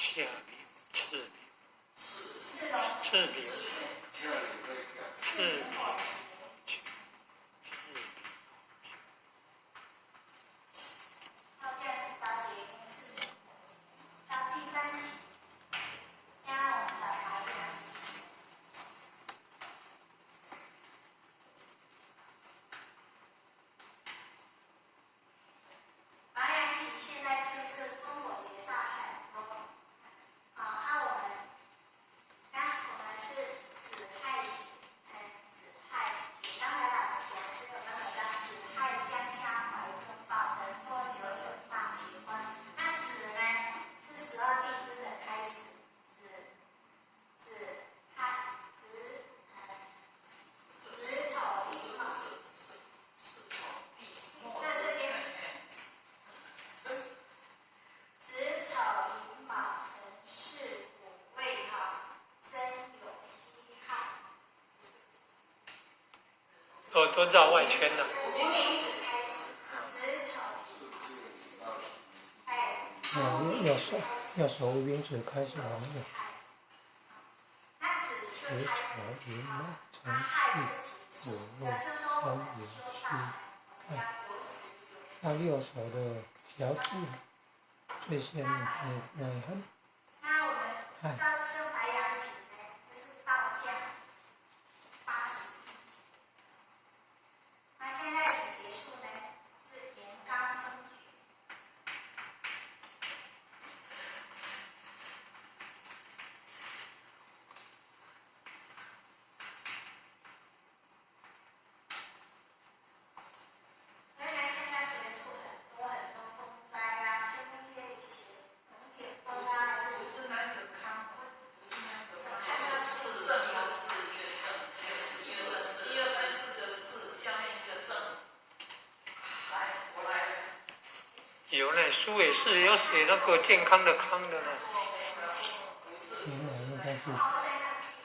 下明次明次明次明次明。道教18节跟四明到第三期，加我们的白羊期。白羊期现在是不是烽火节煞很多？啊，啊，我们，那我们是子亥期，子亥期。刚才老师讲是有那个子亥相掐怀中抱，人多九九大吉欢。那子呢是12地支的开始，子子亥子子丑寅卯，在这边。子丑寅卯辰巳午未哈，申酉戌亥。都绕外圈了。无名指开始，子丑寅，哎，嗯，右手无名指开始行了。那子是子开丑始，寅卯辰那亥巳是午未结束，表示申说我们酉修戌道亥。要有始有那右手的小指最下面那一行，那我们亥。到这白羊期呢，这是道家81期。那现在的结束呢，是延罡分局。所以呢，现在结束很多很多风灾啊，天气龙卷风啊，就是不是那个康，不是那个康，是四正一个四，一个正，一个四，一个正，一二三四个四，下面一个正。来，我来。有呢，书也是有写那个健康的康的呢。原来应该是要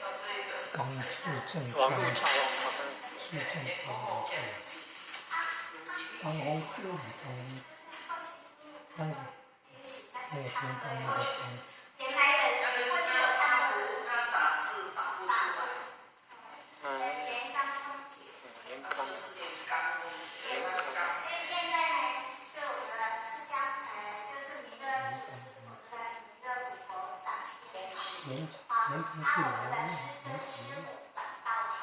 这个。刚是正网刚，路查网是正刚的字，刚红字刚，三十六天刚那个刚。原来的过去有看过他打字打不出来。延罡风局。延罡。是延罡，延罡。所以现在呢，是我们的释迦，就是弥勒祖师，我们的弥勒古佛掌天延好，延平那是我们的来师尊延师平母掌道场，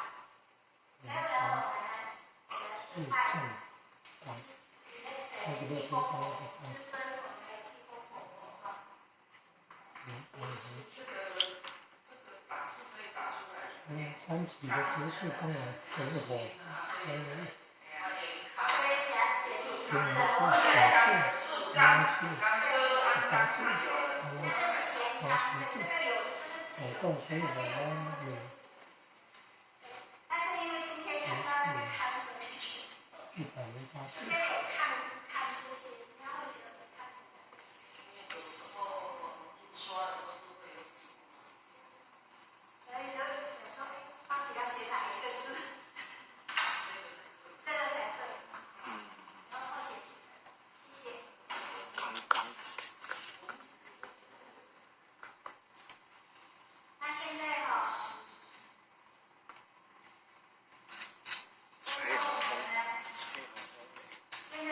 所以呢，我们是的拜正刚，36天刚那个刚。师尊，我们的济公活佛哈。嗯嗯。这个打字可以打出来。嗯，三期的结束刚好水火，原来是小字，阳气，八字，80字，手动水火明。但是因为今天看到那个看书， 108字。今天有看看这些，然后觉得看。有时候印刷都是会。所以就想说，哎，到底要写哪一个字？这个才对。然后写记得，谢谢。刚刚。那现在哈，水火风，现在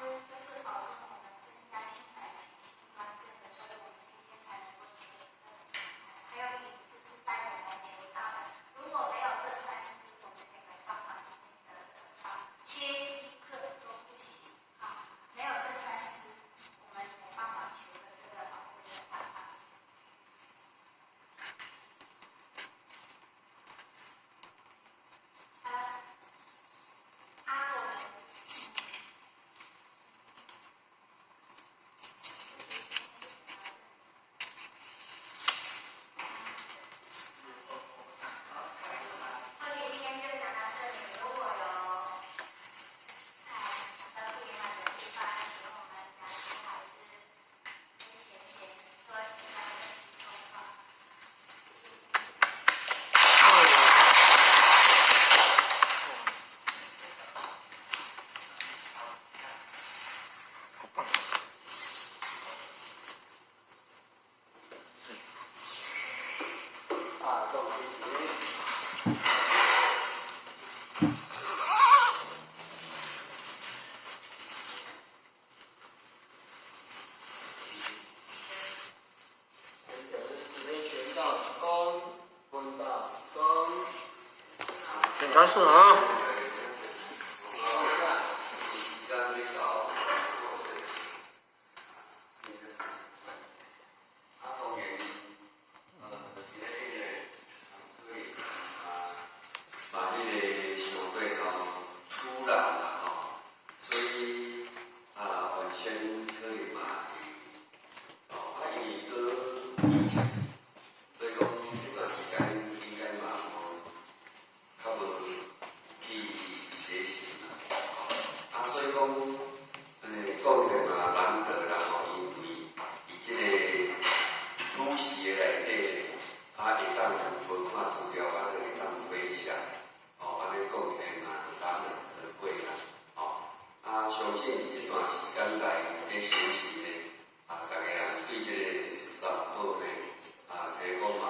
師就是保證我們身家清白、品行端正的，所以我們今天才能夠求得這個平安。還有品是自帶的來求道的，如果沒有這三師，我們也沒辦法今天得得道，缺一個都不行。好，沒有這三師，我們沒辦法求得這個寶貴的大道。啊，我們。或許今天就講到這裡。如果有講到不圓滿的地方，請我們楊老師跟賢賢做其他的補充哈。謝謝。好棒！啊，恭喜你！姊妹全道一躬，分道一躬。檢查室啊。啊，當然，今日這個對啊，嘛彼個傷過吼突然啦吼，所以啊，原先可能嘛會，哦，啊，因為閣疫情，所以講這段時間應該嘛無較無去學習嘛，吼，啊，所以講，講起來嘛難得啦吼，因為佇這個突襲的內底，啊，會當無看資料，啊，閣會當分享，哦，按呢講起來嘛難能可貴啦，哦，啊，相信佇這段時間內咧學習咧，啊，逐家人對這個三寶呢，啊，聽講嘛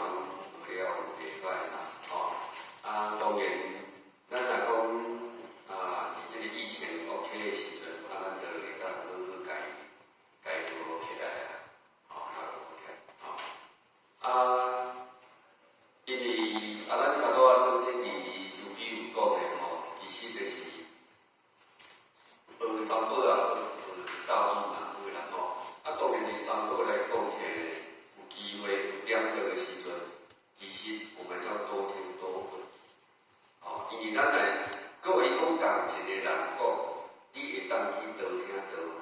攏學了袂歹啦，吼，啊，當然，咱若講啊，佇這個疫情 OK 的時陣，啊，咱就會當好好共伊共伊學起來啊，吼，較起來，吼，啊，因為啊，咱頭拄仔曾經佇自己有講的吼，其實就是學三寶啊，學道義嘛好啦吼。啊，當然佇三寶來講起來，有機會有點到的時陣，其實我們要多聽多問，哦，因為咱來，閣有伊講仝一個人講，你會當去多聽多問，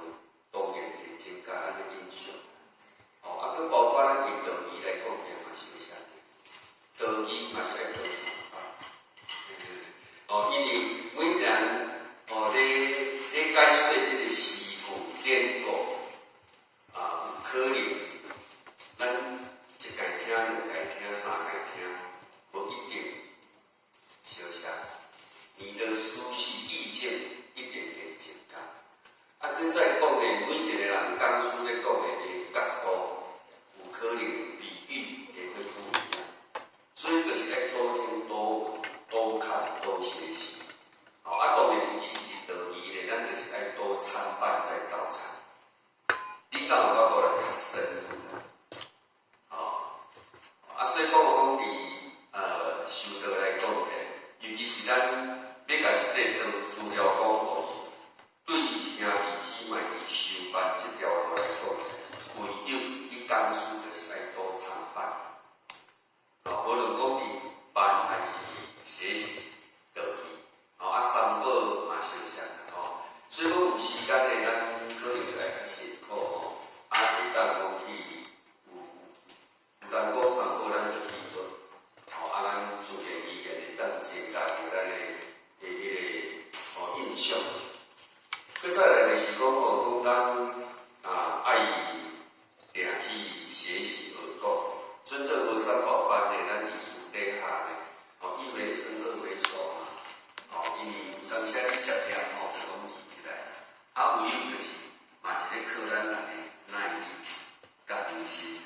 當然會增加咱的印象。哦，啊，閣包括咱佇道義來講起來嘛是會啥？道義嘛是愛多參拜。哦，因為每一個人哦咧咧解說這個詩句典故，啊，有可能咱一擺聽、兩擺聽、三擺聽，無一定相像。你的思緒意見一定會增加。啊，閣再講咧，每一個人講師咧講的的角度，有可能比喻也會不一樣。所以就是愛多聽、多多看、多學習。哦，啊，當然，尤其是佇道義咧，咱就是愛多參拜在道場。你敢有法度來較深入啦？哦，啊，所以講講佇修道來講咧，尤其是咱欲共這個道資料講予伊，對兄弟姊妹佇修辦這條路來講，唯有你講師就是愛多參拜。哦，無論講佇班還是學習道義，哦，啊，三寶嘛相像吼，所以講有時間的，咱可能就愛較辛苦吼，啊，會當講去有有當講三寶，咱就去學，吼，啊，咱自然而然會當增加著咱的的彼個吼印象。閣再來就是講吼，講咱啊愛定去學習學講，尊這和三寶班呢，咱佇私底下呢，吼，一回生二回熟嘛，吼，因為有當時你食念吼，就攏記起來，啊，有影就是嘛是咧考咱人的耐力佮恆心，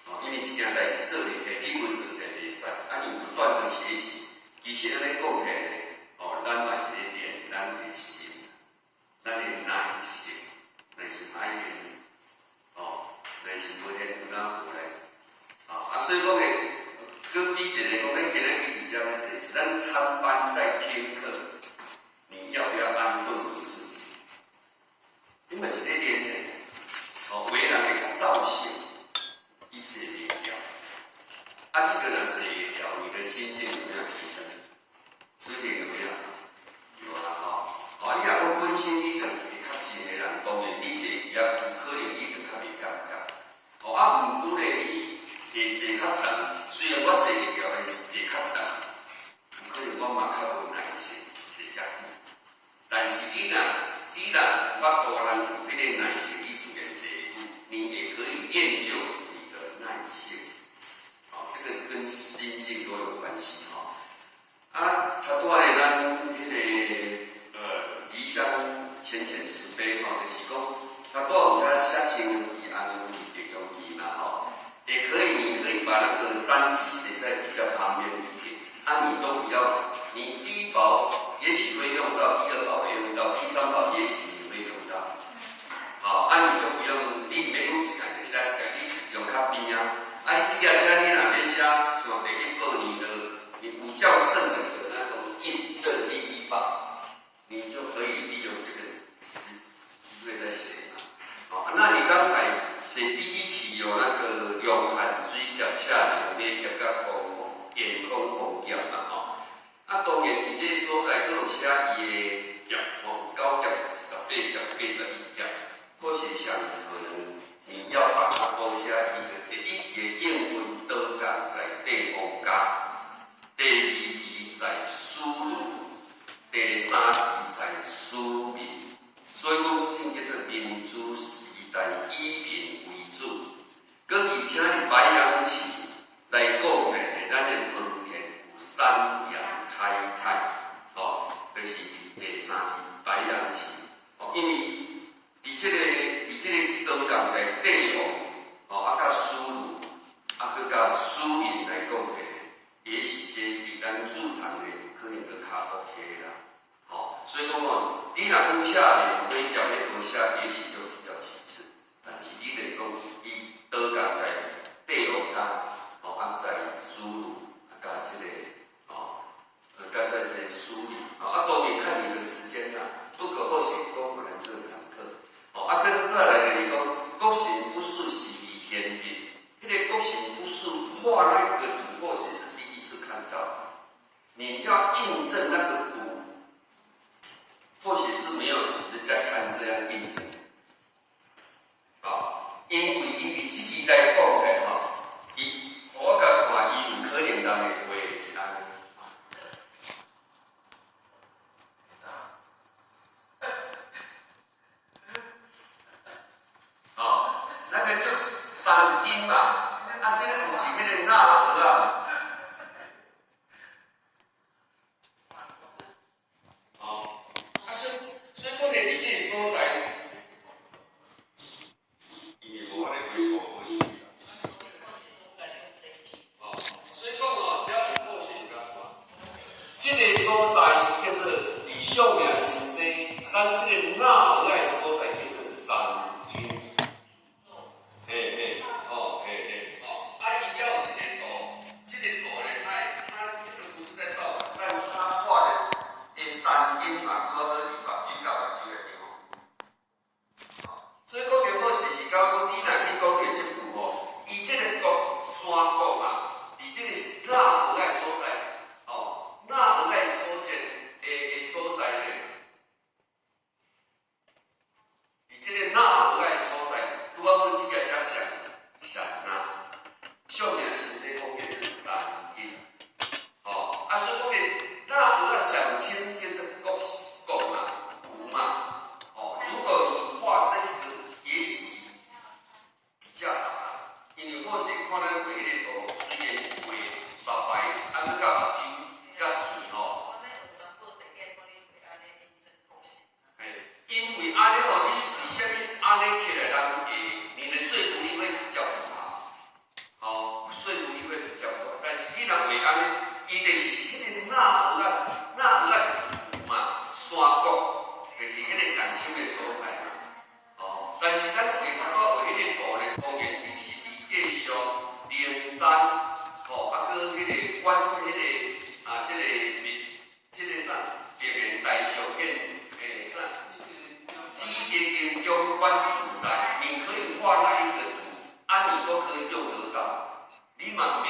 吼，因為一件代誌做入去，你無做起來袂使，啊，你不斷的學習，其實按呢講起來呢，哦，咱嘛是咧練咱的心，咱的耐心。腹肚咱有彼个耐性，你自然坐久，你也可以練就你的耐性。哦，這個跟心性都有關係吼。啊，頭拄仔的咱彼個離鄉淺淺慈悲吼，就是講，頭拄仔有遮寫青黃旗、紅黃旗、白黃旗嘛吼，也可以，你可以把那個三旗寫在比較旁邊一點，啊，你都不要，你第一寶也許會用到，第二寶會用到，第三寶也許你會用到，好，啊，你就不用，你免講一個就寫一個，你用較邊啊，啊，你這個遮你若欲寫，像第一寶你的，你五教聖人的那種印證第一寶，你就可以利用這個機會在寫嘛。好，那你剛才寫第一期有那個龍漢水劫、赤龍馬劫、佮空炎空風劫嘛，吼。啊，當然佇這個所在，閣有寫伊的劫，吼，9劫、18劫、81劫，或許想可能你要把它多加一個第一期的應運導降在帝王家，第二期在蘇魯，第三期在蘇民，所以講這叫做民主時代，以民為主。閣而且佇白陽期來講呢，咱的門面有三陽開泰，吼，就是佇第三期白陽期，吼，因為佇這個導降在帝王，吼，啊，佮蘇魯，啊，閣佮蘇民來講呢，也許這佇咱主場的可能就較 OK 啦，吼，所以講哦，你若講赤蓮火劫咧無寫，也許就比較其次，但是你就是講伊導降在帝王家，吼，啊，在蘇魯，啊，佮這個，吼，佮在這個蘇民，吼，啊，當然看你的時間啦，不過或許講可能這堂課，吼，啊，閣再來就是講，國神不是是顯變，彼個國神不是畫那個圖，或許是第一次看到，你要印證那個圖，或許是沒有人家看這樣印證，啊，因為伊佇這支來講咧，吼，伊我共看，伊有可能人會畫是按呢。哦，那個就是三金嘛，啊，這個就是彼個納額啊。哦，啊，所以講咧，佇這個所在，伊無法咧維護好勢啦。哦，所以講哦，這是過去甲看，這個所在叫做佇相命先生，咱這個納額的所在叫做三陰。嘿嘿，哦，嘿嘿，哦，啊，伊遮有一個圖，這個圖咧，它這個不是在道場，但是它畫的的三陰嘛，拄仔好佇目睭佮目睭內底吼。哦，所以講著好是是講講，你若去講著這句吼，伊這個國山國嘛，佇這個納額的所在，哦，納額的所在的所在呢，佇這個納額的所在，拄仔好這個才像像那，相命先生講叫做三陰，哦，啊，所以講的納額啊上深叫做國國嘛，圖嘛，哦，如果你畫這一個，也許比較好啦，因為或許看咱畫彼個圖，雖然是畫目白，啊，閣佮目睭佮喙吼。嘿，因為按呢吼，你為啥物按呢起來，人會你的說服力會比較不好，哦，說服力會比較不好。但是你若畫按呢，伊就是彼個納額啊，納額啊就是嘛，山谷，就是彼個上深的所在嘛，哦。但是咱畫頭拄畫彼個圖咧，當然就是佇繼續靈山，吼，啊，閣彼個阮彼個啊，這個密，這個啥，別面大上顯，啥？基地中觀自在，你可以畫那一個圖，啊，你都可以用得到，你嘛免